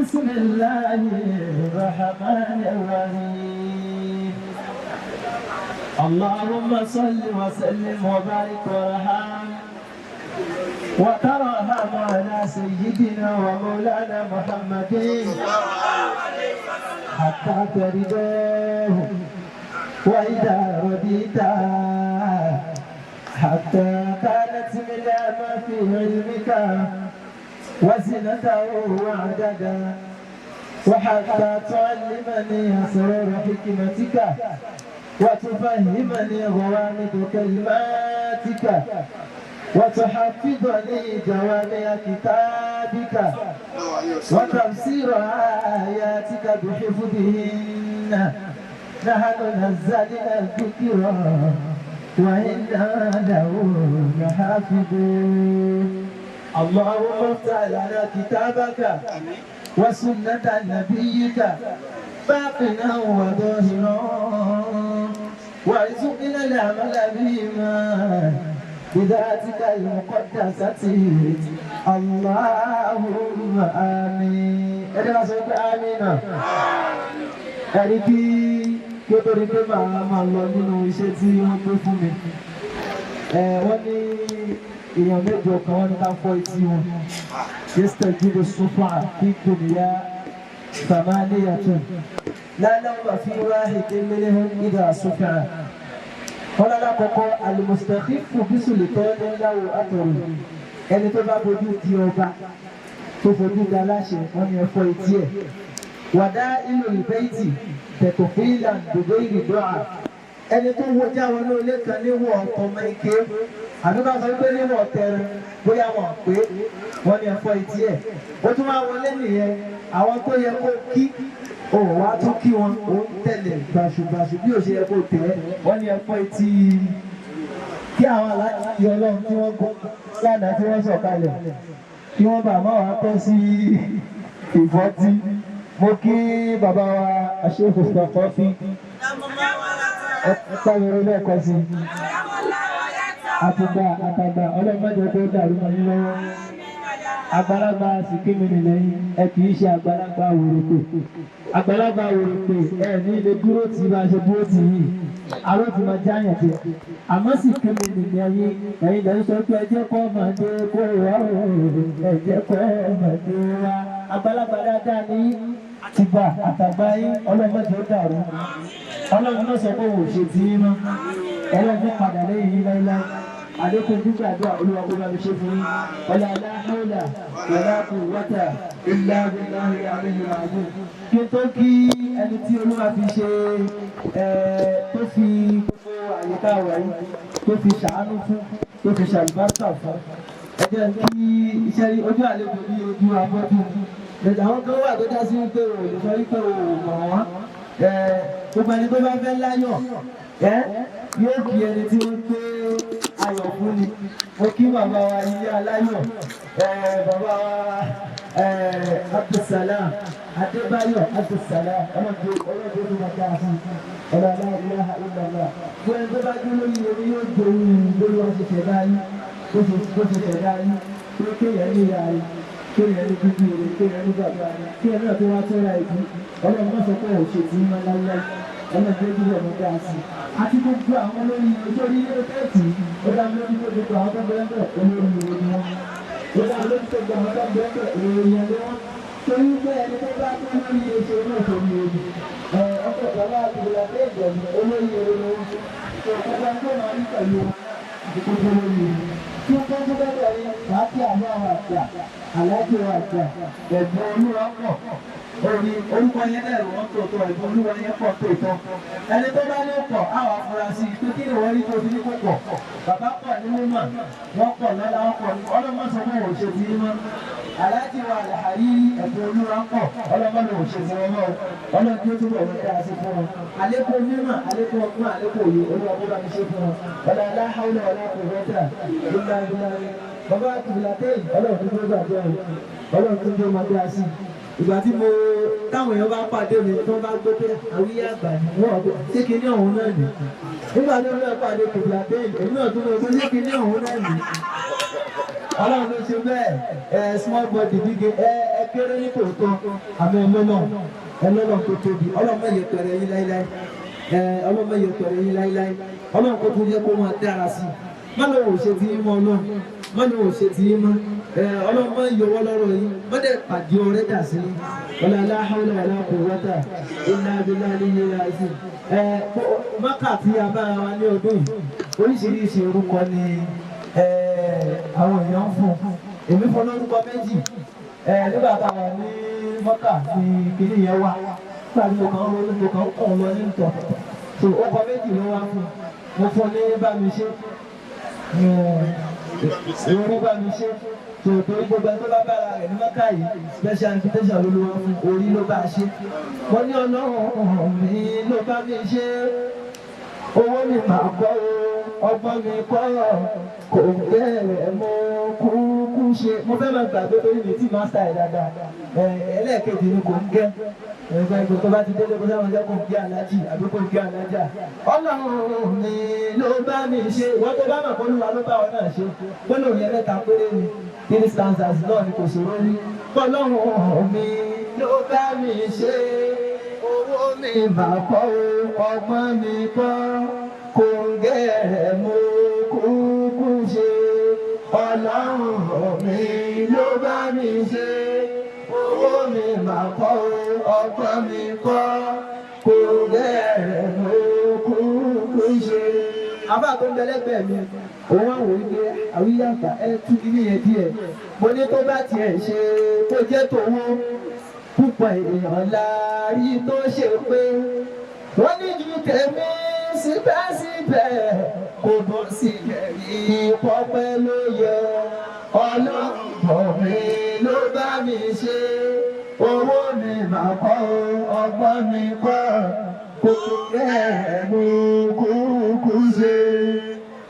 بسم الله الرحمن الرحيم. اللهم صل وسلم وبارك وارحم وترحم على سيدنا ومولانا محمد حتى ترضاه، وإذا رضيت حتى كانت من ما في علمك وزنته وعددا، وحتى تعلمني أسرار حكمتك وتفهمني غوامض كلماتك وتحفظني جوامع كتابك وتفسير آياتك بحفظهن. نحن نزلنا الذكر وإنا له لحافظون. اللهم افتح لنا كتابك وسنة نبيك باطنا وظاهرا، وارزقنا العمل بهما بذاتك المقدسة. اللهم آمين. Ẹ jẹ́ ká sọ pé àmín náà. Ẹ̀rí kí ó tó di pé màá máa lọ nínú iṣẹ́ tí wọ́n gbé fún mi. Wọ́n ní èèyàn mẹ́jọ kan, wọ́n ní ká fọ́ etí wọn. يستجيب الصفعة في الدنيا ثمانية لا نوم في واحد منهم إذا صفع. Wọ́n lọ́la kọ́kọ́، المستخف بسلطان له أثر. Ẹni tó bá fojú di ọba, tó fojú di aláṣẹ, wọ́n ní ẹ fọ́ etí ẹ̀. ودائل البيت تقفيلا بغير دعاء. Ẹni tó wo jáwọ́ ní ilé kan níwọ̀ ọmọ ike, àbí ká sọ pé níwọ̀ tẹrẹ, bóyá wọn pé, wọ́n ní ẹ fọ́ etí ẹ̀. Ó tún máa wọlé nìyẹn, àwọn tó yẹ kó kí òun wá tún kí wọn, òun tẹ̀lé bàṣubàṣu bí ó ṣe yẹ kó tẹ̀ ẹ́, wọ́n ní ẹ fọ́ etí. Kí àwọn aláàjì Ọlọ́run tí wọ́n gbọ́ lánàá tí wọ́n sọ̀kalẹ̀, kí wọ́n bá máa wá tọ́ sí ìfọ́tí. Mo kí bàbá wa Sheikh Kọfí, ẹ pàrọ̀ lẹ́ẹ̀kan sí àtìgbà àtàgbà. Ọlọ́mọdé tó dàrú mọ́ yín lọ́wọ́. Àgbàlagbà sì kí mi nìlẹ́yìn, ẹ kì í ṣe àgbàlagbà wòròpè. Àgbàlagbà wòròpè ẹ ní ilé dúró tì bá a ṣe dúró tì yìí, aró ti máa jáyàn jẹ. Àmọ́ sì kí mi nìlẹ́yìn, ẹ̀yin lẹ́yìn sọ pé ẹ jẹ́ kó máa dé kó wá o, ẹ jẹ́ kó máa dé wá. Àgbàlagbà dáadáa ní tìgbà àtàgbà yín. Ọlọ́mọdé ó dàrú. Ọlọ́run náà sọ pé òun ò ṣe tí yín mọ́. Ọlọ́run padà lẹ́yìn yín láíláí. Àlékún gbígbàdúrà, Olúwa kó bá mi ṣe fún yín. Ọlá لا حول ولا قوة إلا بالله العلي العظيم. Kí n tó kí ẹni tí Olúwa fi ṣe ẹ, tó fi gbogbo àyíká wà yìí, tó fi ṣàánú fún, tó fi ṣàlùbáríkà fún, ẹ jẹ́ kí iṣẹ́ rí ojú àlejò bí ojú afọ́jú. Àwọn kan wà tó dá sí wípé o lè sọ wípé o ò mọ̀ wọ́n. Gbogbo ẹni tó bá fẹ́ láyọ̀ yóò kí ẹni tí wọ́n gbé ayọ̀ fún ni. Mo kí bàbá wa ilé aláyọ̀, bàbá wa Abdulsalam Adébáyọ̀ Abdulsalam. Ọlọ́dún ọlọ́dún tó máa dáa fún ọlọ́. لا إله إلا الله. Fún ẹni tó bá dúró lórí omi, yóò jòwú lórí wọn ṣe ṣẹ̀dá yín, bó ṣe ṣẹ̀dá yín tó kéèyàn ní ìyá rẹ̀, kéèyàn ní bíbí rẹ̀, kéèyàn ní bàbá rẹ̀, kéèyàn náà tó wá tọ́ra ìdí. Ọlọ́run má sọ pé ò ṣe tí ń máa láíláí. Ọlọ́run tó dúró ọmọ dáa sí i àti gbogbo àwọn olórí ojú ilé tẹ́ẹ̀tì. Ó dá mi lójú pé gbogbo àwọn tó bẹ́ẹ̀ bẹ́ẹ̀, olórí ìwé ni wọ́n. Ó dá mi lójú pé gbogbo àwọn tó bẹ́ẹ̀ bẹ́ẹ̀, èèyàn ni wọ́n, torí pé ẹni tó bá tó lórí oṣù náà tó ní ojú ọkọ̀ bàbá àtìgbà tó ìjọba, olórí ìwé ni wọ́n. Tó gbogbo ẹni tó máa ń pẹ̀lú wọn àti gbogbo olórí ìwé tí ó tó tó bẹ́ẹ̀ ní wàá kí àwọn àwọn àgbà aláàjì wa àgbà Ẹ̀bùn Olúwa pọ̀. Orí orúkọ yẹn náà wọ́n tó tó Ẹ̀bùn Olúwa yẹn pọ̀ tó tọ́. Ẹni tó bá ní pọ̀, àwọn afurasí pé kí ni wọ́n rí tó fi ní kó pọ̀. Bàbá pọ̀ ní mímọ̀, wọ́n pọ̀ lọ́la, wọ́n pọ̀ ní ọlọ́mọ sọ fún òṣè tí mọ́. Aláàjì wa Àlàárí, Ẹ̀bùn Olúwa pọ̀. Ọlọ́mọ ló ṣe tí wọ́n mọ́. Ọlọ́run tí ó túbọ̀ wọn dáa sí fún wọn. Àlékún mímọ̀, àlékún ọgbọ́n, àlékún òye, Olúwa kó bá mi ṣe fún wọn. Ọlá لا حول ولا قوة إلا بالله. Bàbá Kìbìlàtẹ́yìn, Ọlọ́run tó gbé gbàgbọ́, Ọlọ́run tó gbé máa dáa sí. Ìgbà tí mo táwọn èèyàn bá pàdé mi, tó bá gbé pé àwíyá àgbà ni wọ́n ọ̀gbẹ́, ṣé kinní ọ̀hún náà nì? Nígbà tí wọ́n náà pàdé Kìbìlàtẹ́yìn, èmi náà tún lọ pé ṣé kinní ọ̀hún náà nì? Ọlọ́run ló ṣe bẹ́ẹ̀. Ẹ small body big ẹ ẹ. kéré ní tòótọ́, àmọ́ ẹlọ́nà tó tóbi. Ọlọ́mọ yẹ pẹ̀rẹ̀ yín láíláí, ọlọ́mọ yẹ pẹ̀rẹ̀ yín láíláí. Ọlọ́run kó tún yẹ kó máa dára sí i. Má lóun ò ṣe ti yín mọ́ ọlọ́run, má lóun ò ṣe ti yín mọ́. Ọlọ́run má yọwọ́ lọ́rọ̀ yín, má dẹ̀ pàdé ọrẹ́ dà sí yín. Wala la hawla wala quwwata illa billahi al-aliyyil azim. Mákà tí a bá wa ní ọdún yìí, oríṣiríṣi orúkọ ni àwọn èèyàn ń fún. Èmi fún lórúkọ méjì. Nígbà tá a wà ní Mọ́kà ní kinní yẹn wà, nígbà tí mo kàn ń ronú, mo kàn ń kàn lọ ní ìtọ̀. So orúkọ méjì ló wá fún. Mo fún ní Bámiṣé, orí Bámiṣé. So torí gbogbo ẹni tó bá bára rẹ̀ ní Mọ́kà yìí, special invitation ló ló wá fún, orí ló bá ṣe. Mo ní Ọlọ́run mi ló bá mi ṣe, owó mi máa kọ́ o, ọgbọ́n mi kọ́, kò bẹ̀rẹ̀ mo kúkú ṣe. Mo fẹ́ máa gbàgbé torí mi tí máa ṣàì dáadáa. Ẹlẹ́ẹ̀kejì ni kò ń gẹ́. Ẹgbẹ́ ìgbò tó bá ti délé kó sáwọn jẹ́ kò ń gé alájì àbí kò ń gé alájà. Ọlọ́run mi ló bá mi ṣe. Wọ́n tó bá mọ̀ kó Olúwa ló bá wọn náà ṣe. Gbólóhùn yẹn mẹ́ta péré ni. Three stanzas náà ni kò ṣòro ní. Ọlọ́run mi ló bá mi ṣe. Owó mi máa kọ́ o, ọgbọ́n mi kọ́, kò ń gẹ̀rẹ̀ mo kúkú ṣe. Ọlọ́run mi ló bá mi ṣe. Owó mi máa kọ́ o, ọgbọ́n mi kọ́, kò ń gẹ̀rẹ̀ mo kúkú ṣe. Àbá tó ń bẹ lẹ́gbẹ̀ẹ́ mi, òun wá wò wípé àwíyá àgbà ẹ tú ilé yẹn díẹ̀. Mo ní tó bá tiẹ̀ ṣe kó jẹ́ tòun, púpọ̀ èèyàn la rí tó ṣe pé wọ́n ní ju tèmi, síbẹ̀síbẹ̀ kò bọ́ sílẹ̀ rí pọ́pẹ́ ló yẹ. Ọlọ́run mi ló bá mi ṣe. Owó mi máa kọ́, ọgbọ́n mi kọ́, kò rẹ̀ mo kúkú ṣe.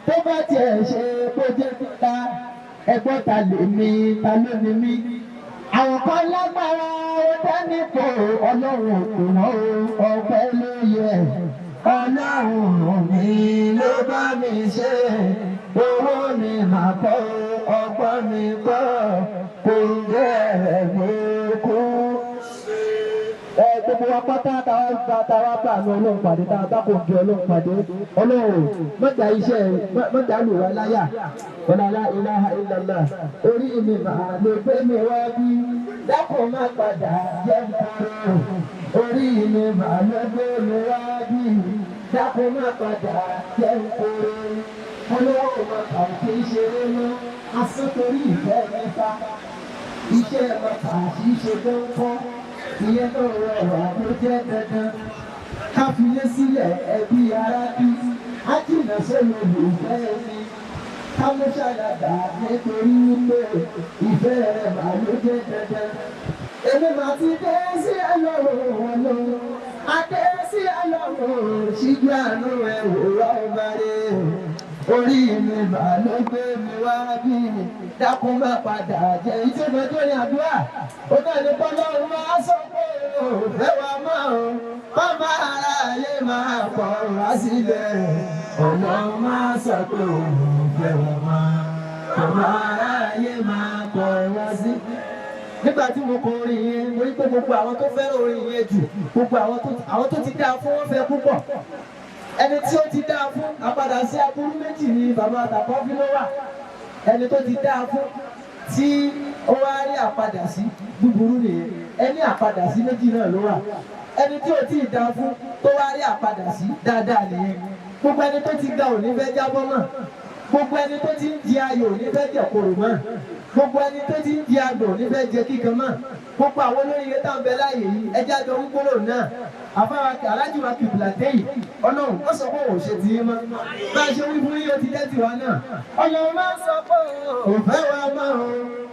Tó bá tiẹ̀ ṣe kó jẹ́ títa, ẹgbọ́n ta lèmi, ta ló ní mí? Àwọn kan lágbára ó dání kó Ọlọ́run kò wọ́n o, ọpẹ́ ló yẹ. Ọlọ́run mi ló bá mi ṣe. Owó mi máa kọ́, ọgbọ́n mi kọ́, kò gẹ̀rẹ̀ mo kú. Gbogbo wa pátá táwa bá àánú Ọlọ́run pàdé, táwa bá kò gé Ọlọ́run pàdé, Ọlọ́run mọ̀jà iṣẹ́ mọ̀jà lù wá láyà. Wala la ilaha illallah. Orí mi máa lè gbé mi wá bí, dákun má padà jẹ́ nkúrò. Orí mi máa lè gbé mi wá bí, dákun má padà jẹ́ nkúrò. Olówó mọ̀tà kì í ṣeré mọ́, asán torí ìfẹ́ mẹ́fà. Iṣẹ́ mọ̀tà kì í ṣe gbọ́ńkọ́, ìyẹn náà rọrùn ló jẹ́ dandan. Ká filé sílẹ̀ ẹbí ará bí, á jìnnà sóyún olùfẹ́ mi. Ká mú ṣàlàdà nítorí wípé ìfẹ́ rẹ̀ mà ló jẹ́ dandan. Èmi mà ti dé sí Ọlọ́run ọ̀nà. Adé sí Ọlọ́run ṣíjú àánú ẹ̀ wò ọba rẹ̀. Orí mi mà ló gbé mi wá bí, dákun má padà jẹ́. Ìjọba tó ní àdúrà, ó náà ní Ọlọ́run máa sọ pé ó fẹ́ wa mọ́ o. Bàbá aráyé máa kọ̀ wá sílẹ̀. Ọlọ́run máa sọ pé òun fẹ́ wa mọ́. Bàbá aráyé máa kọ̀ wá sílẹ̀. Nígbà tí mo kọ orin yẹn, mo rí pé gbogbo àwọn tó fẹ́ràn orin yẹn jù, gbogbo àwọn tó ti dáa fún wọn fẹ́ púpọ̀. Ẹni tí ó ti dáa fún, àpadà sí aburú méjì ni bàbá àtàkọ́ fi ló wà. Ẹni tó ti dáa fún tí ó wá rí àpadà sí búburú nìyẹn. Ẹni àpadà sí méjì náà ló wà. Ẹni tí ò tí ì dáa fún tó wá rí àpadà sí dáadáa nìyẹn. Gbogbo ẹni tó ti ga ò ní fẹ́ jábọ́ mọ́. Gbogbo ẹni tó ti ń di ayò ò ní fẹ́ jẹ kòrò mọ́. Gbogbo ẹni tó ti ń di agbò ò ní fẹ́ jẹ kíkan mọ́. Gbogbo àwọn olóríire tá à ń bẹ láàyè yìí, ẹjẹ́ àjọ ń gbólò náà. Àfáwà Aláàjì wa Kìbìlàtẹ́yì, Ọlọ́run ó sọ pé òun ò ṣe ti yín mọ́. Bá a ṣe wí fún yín, ó ti jẹ́ tiwa náà. Ọlọ́run máa sọ pé òun ò fẹ́ wa mọ́ o.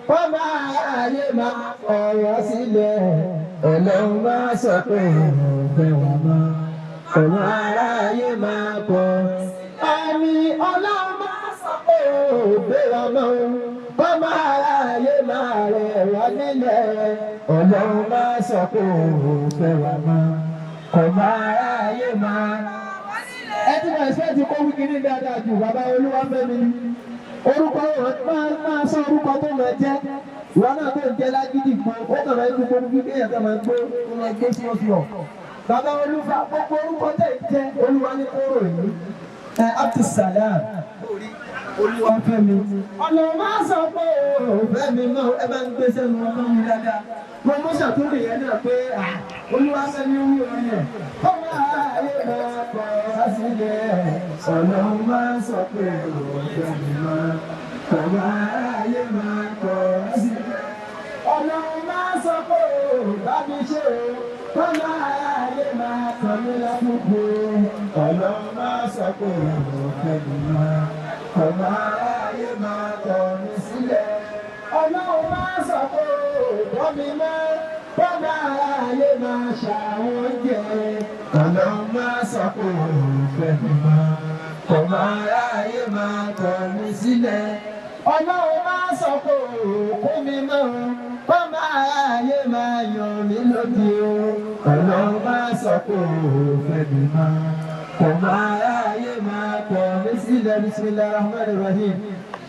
Wọ́n máa ayé máa ọ̀rọ̀ sílẹ̀. Ọlọ́run máa sọ pé òun ò fẹ́ wa mọ́. Ọ̀rọ̀ aráyé máa pọ̀. Àmì Ọlọ́run máa sọ pé òun ò fẹ́ wa mọ́ o. Wọ́n máa aráyé máa rẹ̀ wá nílẹ̀. Ọlọ́run máa sọ pé òun ò fẹ́ wa mọ́. Ọ̀rọ̀ aráyé máa. Ẹ ti mọ̀ ẹ̀sẹ̀ ti kó wíkì ní dáadáa jù, bàbá Olúwafẹ́mi. Orúkọ máa sọ orúkọ tó máa jẹ́. Ìwọ náà tó ń jẹ́ lágídí gbó, ó kàn máa ń gbó gbogbo kéèyàn kan máa ń gbó, ó máa ń gbó sí oṣù ọ̀. Bàbá Olúfa gbogbo orúkọ tẹ̀ ń jẹ́ Olúwa ní kóró yìí. Ẹ Abdulsalam Olúwafẹ́mi. Ọ̀nà máa sọ pé òfẹ́ mi mọ́ ẹ bá ń gbé sẹ́nu ọmọ mi dáadáa. Promotion tó lè yẹn náà pé Olúwafẹ́mi wí orin ẹ̀. Kọ́mọ ayé máa kọ́ sílẹ̀. Ọ̀nà máa sọ pé òfẹ́ mi mọ́. Kọ́mọ ayé máa kọ́ sílẹ̀. Ọ̀nà máa sọ pé bá mi ṣe o. Kọ́mọ ayé máa kọ́ mi lákòókò. Ọ̀nà máa sọ pé òfẹ́ mi mọ́. Ọmọ aráyé máa kọ̀ mí sílẹ̀. Ọlọ́run máa sọ pé òótọ́ mi mọ́. Bọ́lá aráyé máa ṣàwọn jẹ. Ọlọ́run máa sọ pé òfẹ́ mi mọ́. Ọmọ aráyé máa kọ̀ mí sílẹ̀. Ọlọ́run máa sọ pé òkú mi mọ́. Bọ́lá aráyé máa yàn mí lódì o. Ọlọ́run máa sọ pé òfẹ́ mi mọ́. Ọmọ aráyé máa kọ̀ mí sílẹ̀. Bismillahir Rahmanir Rahim.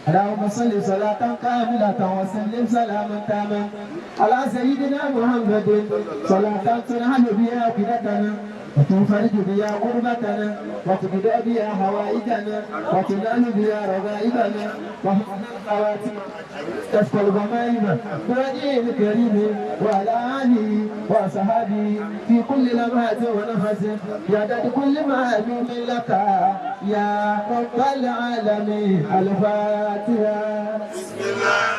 اللهم صل صلاة كاملة وسلم سلاما تاما على سيدنا محمد صلاة تنهل بها عقدتنا وتنفرج بها غربتنا وتقضى بها حوائجنا وتنال بها رغائبنا وحسن الخواتم تسقى الغمائم بوجهه الكريم وعلى آله وصحبه في كل لمحة ونفس بعدد كل معلوم لك يا رب العالمين. الفاتحة. بسم الله.